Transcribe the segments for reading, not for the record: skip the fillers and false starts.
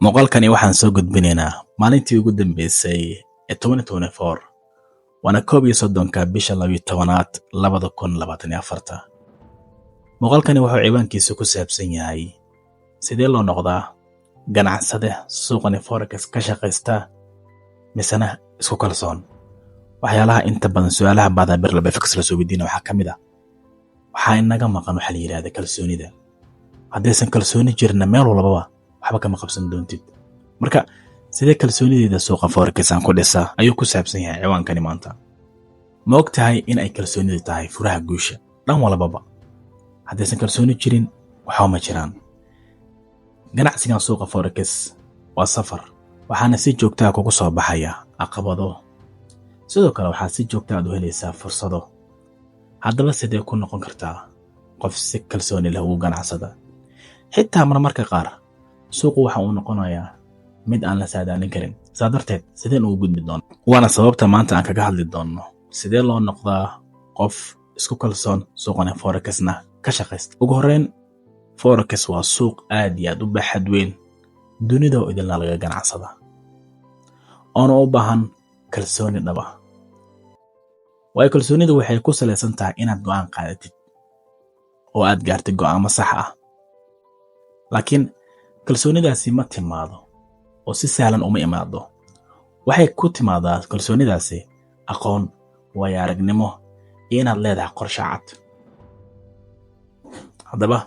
Muuqaalkani waxaan soo gudbinaynaa maalintii ugu dambeysay ee 2024, waana 31-ka bisha 12aad 2024. Muuqaalkani wuxuu ciwaankiisu ku saabsan yahay sidee loo noqdaa ganacsade suuqani forex ka shaqaysta misena isku kalsoon. Waxyaalaha inta badan su-aalaha baada Birlab FX la soo weydiina waxaa ka mid ah: waxaa inaga maqan waxaa la yidhahda kalsoonida. Haddaysan kalsooni jirna, meel walbaba waxba kama qabsan doontid. Marka sidee kalsoonideeda suuqa forex aan ku dhisaa ayuu ku saabsan yahay ciwaankani maanta. Ma og tahay in ay kalsoonidu tahay furaha guusha dhan walbaba? Haddaysan kalsooni jirin, waxba ma jiraan. Ganacsigan suuqa forex waa safar, waxaana si joogtaa kugu soo baxaya caqabado. Sidoo kale waxaad si joogta aad u helaysaa fursado. Haddaba sidee ku noqon kartaa qof si kalsooni leh ugu ganacsada, xitaa marmarka qaar suuqu waxa uu noqonayaa mid aan la saadaalin karin? Saa darteed sideen ugu gudbi doono? Waana sababta maanta aan kaga hadli doonno sidee loo noqdaa qof isku kalsoon, suuqani forexna ka shaqaysta. Ugu horreyn, forex waa suuq aad iyo aad u baaxad weyn, dunida oo idinla laga ganacsada, oona u baahan kalsooni dhaba. Waayo, kalsoonidu waxay ku salaysan tahay inaad go'aan qaadatid oo aad gaartid go'aamo sax ah. Laakiin kalsoonidaasi ma timaado oo si sahlan uma imaado. Waxay ku timaadaa kalsoonidaasi aqoon, waayo aragnimo iyo inaad leedahay qorshe cad. Haddaba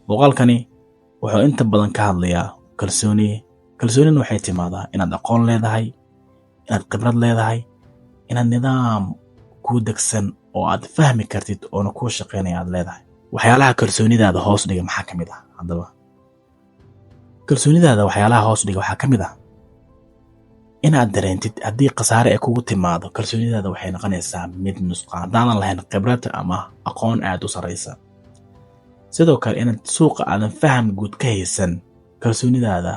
muuqaalkani wuxuu inta badan ka hadlayaa kalsooni. Kalsoonina waxay timaadaa inaad aqoon leedahay, inaad khibrad leedahay, inaad nidaam kuu degsan oo aad fahmi kartid oona kuu shaqaynaya aad leedahay. Waxyaalaha kalsoonidaada hoos dhiga maxaa ka mid ah? Haddaba kalsoonidaada waxyaalaha hoos dhiga waxaa ka mid ah inaad dareentid haddii khasaare ay kugu timaado, kalsoonidaada waxay noqonaysaa mid nusqa haddaadan lahayn khibrad ama aqoon aad u sarraysa. Sidoo kale inaad suuqa aadan faham guud ka haysan, kalsoonidaada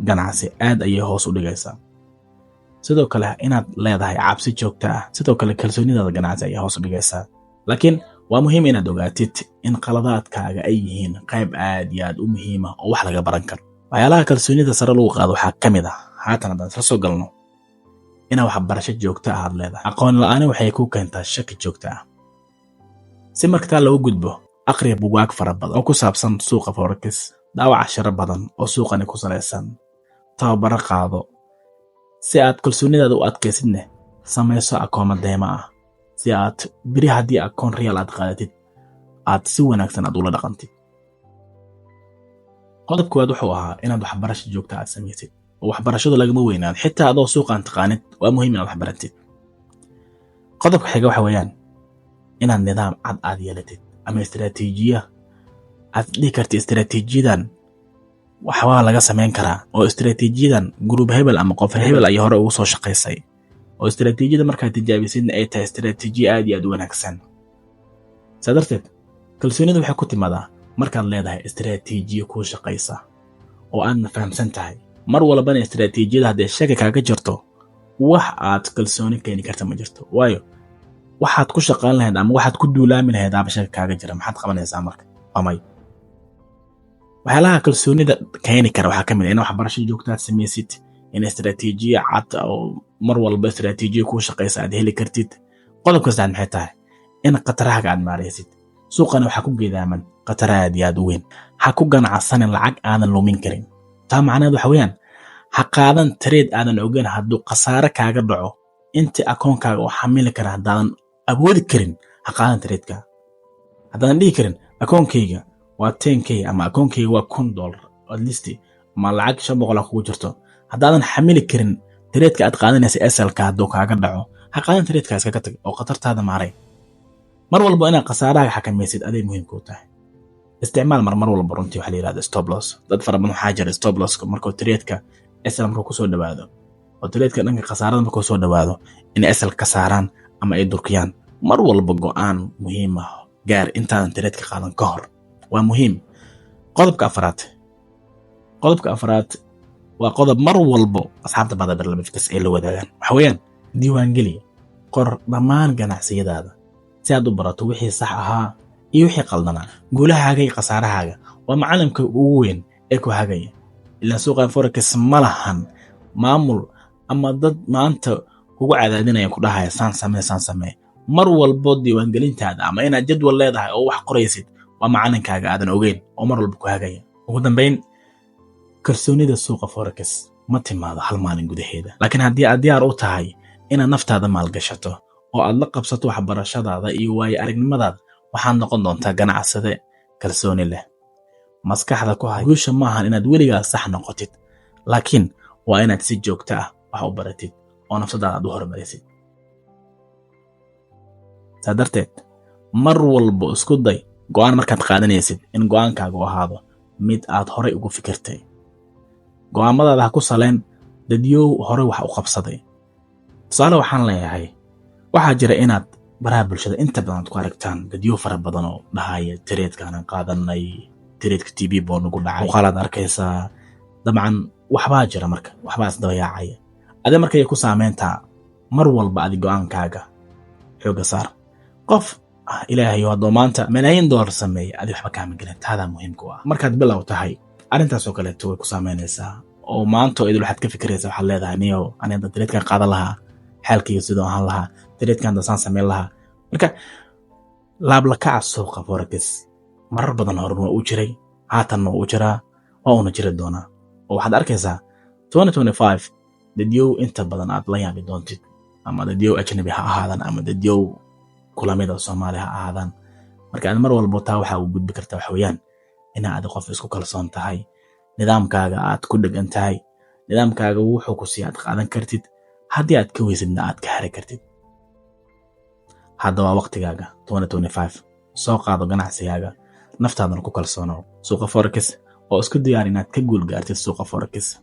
ganacsi aad ayay hoos u dhigaysaa. Sidoo kale inaad leedahay cabsi joogta ah, sidoo kale kalsoonidaada ganacsi ayay hoos u dhigaysaa. Laakiin waa muhiim inaad ogaatid in qaladaadkaaga ay yihiin qayb aad iyo aad u muhiima oo wax laga baran karo. Waxyaalaha kalsoonida sare lagu qaado waxaa ka mid ah, haatan haddaan isla soo galno, inaad waxbarasho joogto ah aad leedahay. Aqoon la'aani waxay ku keentaa shaki joogto ah. Si markataa loogu gudbo, aqriya bugaag fara badan oo ku saabsan suuqa forex, daawac casharo badan oo suuqani ku salaysan, tababaro qaado. Si aad kalsoonidaada u adkaysidne, samayso akoono demo ah, si aad beri haddii akoon real aad qaadatid aad si wanaagsan aad ula dhaqantid. Qodob koowaad wuxuu ahaa inaad waxbarasho joogta aad samaysid, oo waxbarashadu lagama weynaado. Xitaa adoo suuqaan taqaanid, waa muhiim inaad waxbaratid. Qodobka xiga waxa weeyaan inaad nidaam cad aad yeelatid ama istaraatiijiya aad dhihi kartid istaraatiijiyadan waxbaa laga samayn karaa, oo istaraatiijiyadan group hebel ama qof hebel ayay hore ugu soo shaqaysay, oo istaraatiijiyada markaad tijaabisidna ay tahay istaraatiijiya aad iyo aad u wanaagsan. Saa darteed kalsoonidu waxay ku timaadaa markaad leedahay istaraatiijiya kuu shaqaysa oo aadna fahamsan tahay. Mar walbana istaraatiijiyada hadday shaki kaaga jirto, wax aad kalsooni keeni karta ma jirto. Waayo, waxaad ku shaqayn lahayd ama waxaad ku duulaami lahayd aaba shaki kaaga jira, maxaad qabanaysaa marka? Waa may. Waxyaalaha kalsoonida keeni kara waxaa ka mid ah in waxbarasho joogta aad samaysid, in istaraatiijiya cad oo mar walba istaraatiijiya kuu shaqaysa aad heli kartid. Qodobka saddexaad maxay tahay? In khatarahaaga aad maaraysid. Suuqana waxaa ku geedaaman khatar aad iyo aad u weyn. Ha ku ganacsanin lacag aadan lumin karin. Taa macnaheed waxa weeyaan, ha qaadan trade aadan ogeyn hadduu khasaare kaaga dhaco inta akoonkaaga oo xamili kara. Haddaadan awoodi karin, ha qaadan tradeka. Haddaadan dhihi karin akoonkayga waa 10K ama akoonkayga waa $1000 at least ama lacag 500 kugu jirto, haddaadan xamili karin tradeka aad qaadanaysa SL-ka hadduu kaaga dhaco, ha qaadan tradeka, iskaga tag oo khatartaada maaray. Mar walba inaad khasaaraha xakamaysid aday muhiim kuu tahay. Isticmaal mar walba runtii waxa la yihahda stop loss. Dad fara badan waxaa jira stop losska markuu tradeka SL markuu kusoo dhawaado oo tradeka dhanka khasaarada markuu soo dhawaado inay SL ka saaraan ama ay durkiyaan. Mar walba go'aan muhiim ah gaar intaadan tradeka qaadan ka hor, waa muhiim. Qodobka afraad waa qodob mar walbo asxaabta bada barnaamijkas ay la wadaagaan. Waxa weeyaan diiwaangeli, qor dhammaan ganacsiyadaada si aad u barato wixii sax ahaa iyo wixii qaldanaa. Guulahaaga iyo khasaarahaaga waa macalimka ugu weyn ee ku hagaya. Ilaan suuqan forex ma lahan maamul ama dad maanta kugu cadaadinaya, ku dhahaya saan samee, saan samee. Mar walbo diiwaangelintaada ama inaad jadwal leedahay oo wax qoraysid waa macalinkaaga aadan ogeyn oo mar walba ku hagaya. Ugu dambayn, kalsoonida suuqa forex ma timaado hal maalin gudaheeda, laakiin haddii aad diyaar u tahay inaad naftaada maalgashato oo aad la qabsato waxbarashadaada iyo waayo aragnimadaada, waxaad noqon doontaa ganacsade kalsooni leh. Maskaxda ku hay, guusha maahan inaad weligaa sax noqotid, laakiin waa inaad si joogto ah wax u baratid oo nafsadaada aad u horumarisid. Saa darteed, mar walbo isku day go'aan markaad qaadanaysid in go'aankaagu ahaado mid aad horay ugu fikirtay. Go'aamadaada ha ku saleen dadyow horey wax u qabsaday. Tusaale waxaan leeyahay, waxaa jira inaad baraha bulshada inta badan aad ku aragtaan dadyow fara badan oo dhahaya trade-kaanan qaadanay, trade-ka TP boo nagu dhacay, muuqaalaad arkaysaa. Dabcan waxbaa jira, marka waxbaa isdabayaacaya adi markay ku saameyntaa. Mar walba adi go'aankaaga xoogga saar. Qof Ilaahayo haddoo maanta malaayiin doolar sameeya, adi waxba kaama gelin, taadaa muhiimku ah. Markaad bilow tahay, arrintaasoo kaleeto way ku saameynaysaa oo maanta oo idil waxaad ka fikiraysaa, waxaad leedahay, niyow, ani hadda trade-kan qaadan lahaa, xaalkayga sidoo ahaan lahaa, trade-kan dasaan samayn lahaa. Marka laablakaca suuqa forex marar badan horan waa uu jiray, haatanna waa uu jiraa, waa uuna jiri doonaa. Oo waxaad arkaysaa 2025 dadyow inta badan aad la yaabi doontid, ama dadyow ajnabi ha ahaadaan ama dadyow kulamida Soomaali ha ahaadaan. Marka aad mar walbo taa waxaa u gudbi kartaa waxa weeyaan inaa aad qof isku kalsoon tahay, nidaamkaaga aad ku dhegan tahay, nidaamkaaga wuxuu ku siiya aad qaadan kartid, haddii aad ka weysidna aad ka hari kartid. Hadda waa waqtigaaga 2025. Soo qaado ganacsigaaga, naftaadana ku kalsoonow suuqa forex oo isku diyaar inaad ka guul gaartid suuqa forex.